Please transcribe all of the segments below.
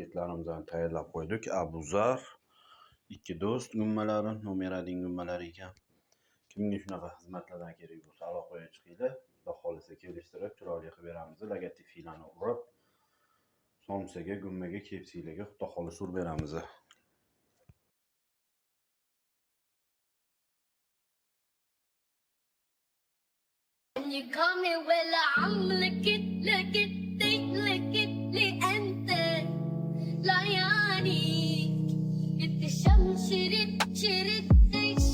Paketlarimizni tayyorlab qo'ydik. Abuzar, ikki do'st gummalari, nomer 1 gummalari ekan. Kimga shunaqa xizmatlardan kerak bo'lsa aloqaga chiqinglar. Xudo xohlasa kelishtirib, chiroyli qilib beramiz. Logotiplarni urib, somsaga, gummaga, KFClarga xudo xohlasa urib beramiz. ولا عمرك لك لك لأنت لا يعني الشمس شرد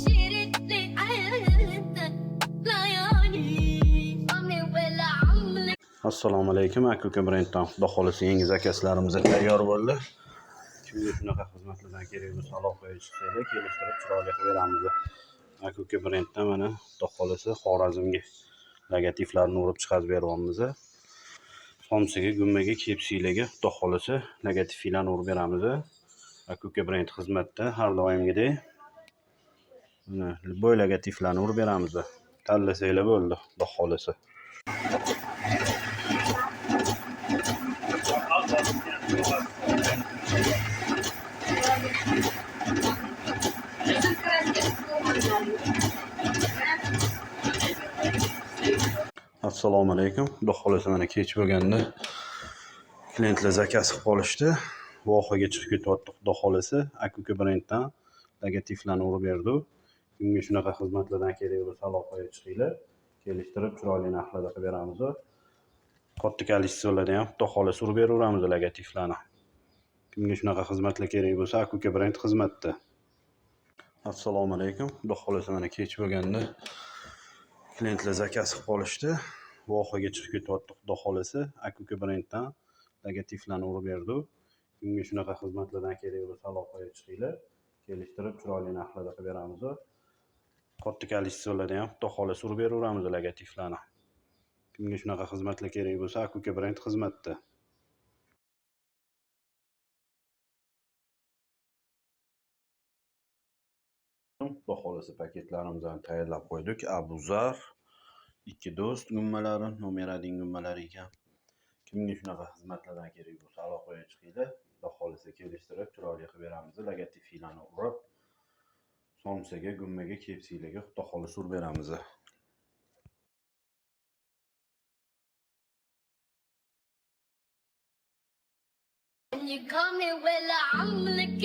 شرد لأنت لا يعني ولا عمرك. Assalomu alaykum. Aka-uka brenddan xudo xohlasa yangi zakazlarimiz tayyor bo'ldi. Kimga shunaqa xizmatlardan kerak bo'lsa aloqaga chiqsanglar, kelishtirib chiroyli qilib beramiz. Aka-uka brenddan mana xudo xohlasa Xorazmga logotiplarni urib chiqarib beryapmiz. Somsaga, gummaga, KFClarga xudo xohlasa logotiplarni urib beramiz. Aka-uka brend xizmatda har doimgidek. Mana boy logotiplarni urib beramiz. Tanlasanglar bo'ldi, xudo xohlasa. Assalomu alaykum. Xudo xohlasa mana kech bo'lganda klientlar zakaz qilib qolishdi. Vohaga chiqib ketyapti xudo xohlasa. Aka-uka brenddan logotiplarni urib berdi. Kimga shunaqa xizmatlardan kerak bo'lsa aloqaga chiqinglar. Kelishtirib chiroyli narxlarda qilib beramiz. Katta количествоlarda ham xudo xohlasa urib beraveramiz logotiplarni. Kimga shunaqa xizmatlar kerak bo'lsa aka-uka brend xizmatda. Assalomu alaykum. Xudo xohlasa mana kech bo'lganda klientlar zakaz qilib qolishdi. Vohaga chiqib ketyapti xudo xohlasa. Aka-uka brenddan logotiplarni urib berdi. Kimga shunaqa xizmatlardan kerak bo'lsa aloqaga chiqinglar. Kelishtirib chiroyli narxlarda qilib beramiz. Katta количествоlarda ham xudo xohlasa urib beraveramiz logotiplarni. Kimga shunaqa xizmatlar kerak bo'lsa aka-uka brend xizmatda. Xudo xohlasa paketlarimizni tayyorlab qo'ydik. Abuzar, ikki do'st gummalari, nomer 1 gummalari ekan. Kimga shunaqa xizmatlardan kerak bo'lsa aloqaga chiqinglar. Xudo xohlasa kelishtirib chiroyli qilib beramiz. Logotiplarni urib, somsaga, gummaga, KFClarga xudo xohlasa urib beramiz. ولا عمرك